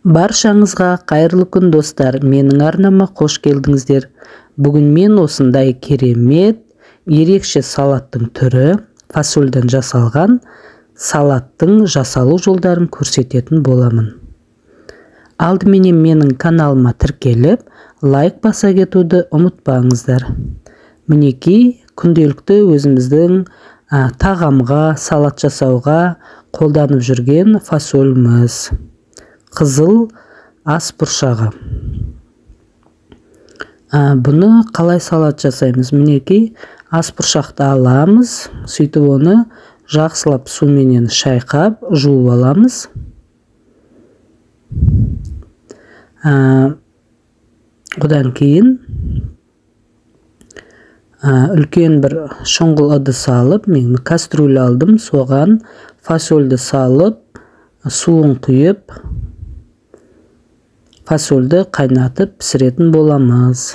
Баршаңызға қайырлы күн, достар. Менің арнама қош келдіңіздер. Бүгін мен осындай керемет, ерекше салаттың түрі, фасольден жасалған салаттың жасалу жолдарын көрсететін боламын. Алдыменен менің каналыма тіркеліп, лайк баса кетуді ұмытпаңыздар. Мінекей, күнделікті өзіміздің тағамға, салат жасауға қолданып жүрген фасоліміз. Қызыл ас бұршағы. Бұны қалай салат жасаймыз? Мінекей, ас бұршақты аламыз, сөйтіп оны жақсылап суменен шайқап, жуып аламыз. Одан кейін үлкен бір шұңғыл ыдыс алып, мен кастрюль алдым, соған фасольді салып, суын құйып, фасольді қайнатып пісіретін боламыз.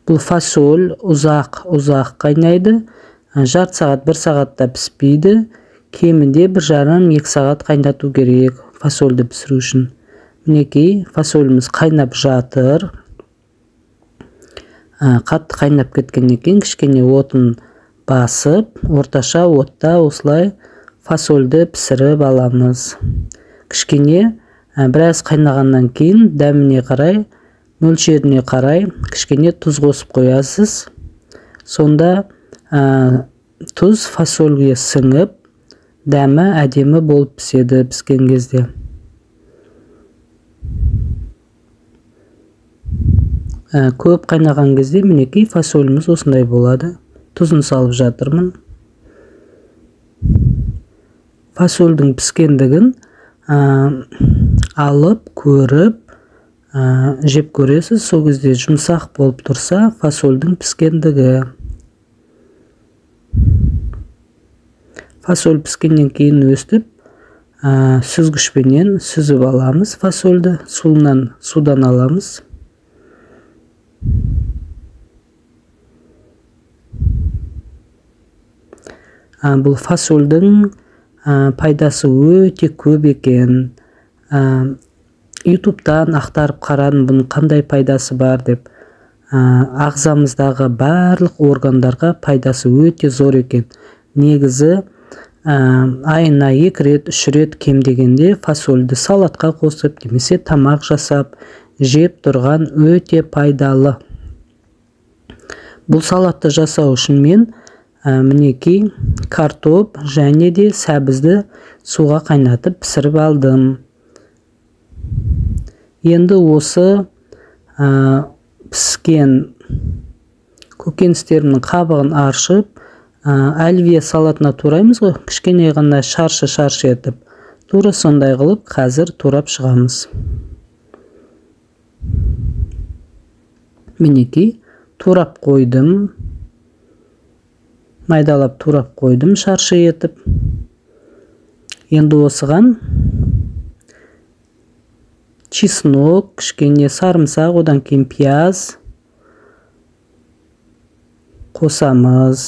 Бұл фасоль ұзақ қайнайды. Жарты сағат, бір сағатта піспейді. Кемінде 1,5-2 сағат қайнату керек фасольді пісіру үшін. Мінекей, фасоліміз қайнап жатыр. Қатты қайнап кеткеннен кейін кішкене отын басып, орташа отта осылай фасольді пісіріп аламыз. Кішкене біраз қайнағаннан кейін дәміне қарай, мөлшеріне қарай кішкене тұз қосып қоясыз. Сонда тұз фасольге сіңіп, дәмі әдемі болып піседі піскен кезде. Көп қайнаған кезде мінекей фасоліміз осындай болады. Тұзын салып жатырмын. Фасольдің піскендігін алып, көріп, жеп көресіз. Сол кезде жұмсақ болып тұрса фасольдің піскендігі. Фасоль піскеннен кейін өстіп, сүзгішпенен сүзіп аламыз фасольді, судан аламыз. Бұл фасольдің пайдасы өте көп екен. Ютубтан ақтарып қарадым, бұның қандай пайдасы бар деп. Ағзамыздағы барлық органдарға пайдасы өте зор екен. Негізі айына 2 рет, 3 рет кем дегенде фасольді салатқа қосып, немесе тамақ жасап жеп тұрған өте пайдалы. Бұл салатты жасау үшін мен мінекей картоп және де сәбізді суға қайнатып пісіріп алдым. Енді осы піскен көкөністерімнің қабығын аршып, оливье салатына тураймыз ғой, кішкене ғана шаршы-шаршы етіп, тура сондай қылып қазір турап шығамыз. Мінекей, турап қойдым. Майдалап турап қойдым шаршы етіп. Енді осыған чеснок, кішкене сарымсақ, одан кейін пияз қосамыз.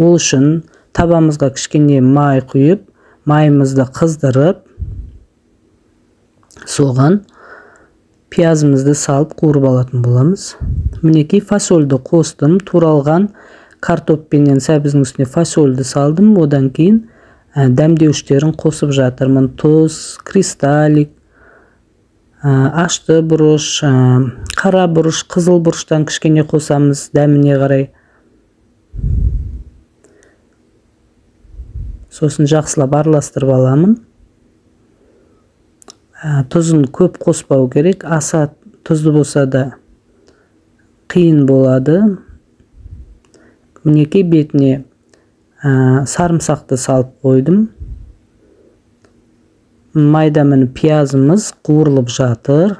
Ол үшін табамызға кішкене май құйып, майымызды қыздырып, соған пиязымызды салып қуырып алатын боламыз. Мінекей, фасольді қостым, туралған картоп пенен сәбіздің үстіне фасольді салдым. Одан кейін дәмдеуіштерін қосып жатырмын. Тұз, кристаллик, ашты бұрыш, қара бұрыш, қызыл бұрыштан кішкене қосамыз дәміне қарай. Сосын жақсылап араластырып аламын. Тұзын көп қоспау керек, аса тұзды болса да қиын болады. Мінекей, бетіне сарымсақты салып қойдым. Майда міне пиязымыз қуырылып жатыр.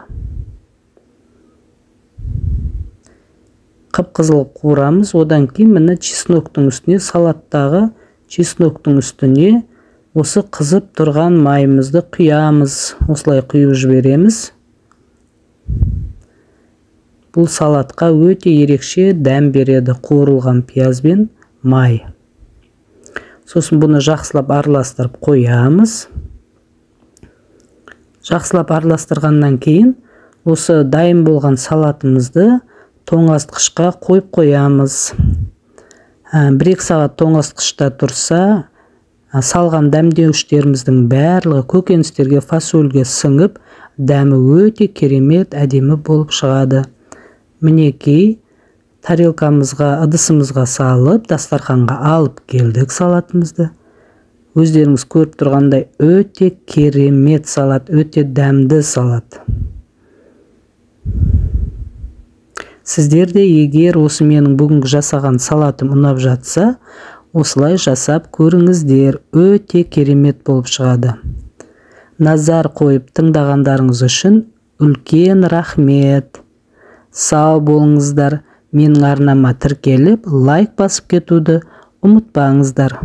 Қып-қызыл қуырамыз. Одан кейін міне чесноктың үстіне, салаттағы чесноктың үстіне осы қызып тұрған майымызды құямыз. Осылай құйып жібереміз. Бұл салатқа өте ерекше дәм береді қуырылған пияз бен май. Сосын бұны жақсылап араластырып қоямыз. Жақсылап араластырғаннан кейін осы дайын болған салатымызды тоңазытқышқа қойып қоямыз. 1-2 сағат тоңазытқышта тұрса, салған дәмдеуіштеріміздің барлығы көкөністерге, фасольге сіңіп, дәмі өте керемет, әдемі болып шығады. Мінекей, тарелкамызға, ыдысымызға салып, дастарханға алып келдік салатымызды. Өздеріңіз көріп тұрғандай өте керемет салат, өте дәмді салат. Сіздер де егер осы менің бүгінгі жасаған салатым ұнап жатса, осылай жасап көріңіздер, өте керемет болып шығады. Назар қойып тыңдағандарыңыз үшін үлкен рахмет. Сау болыңыздар. Менің арнама тіркеліп, лайк басып кетуді ұмытпаңыздар.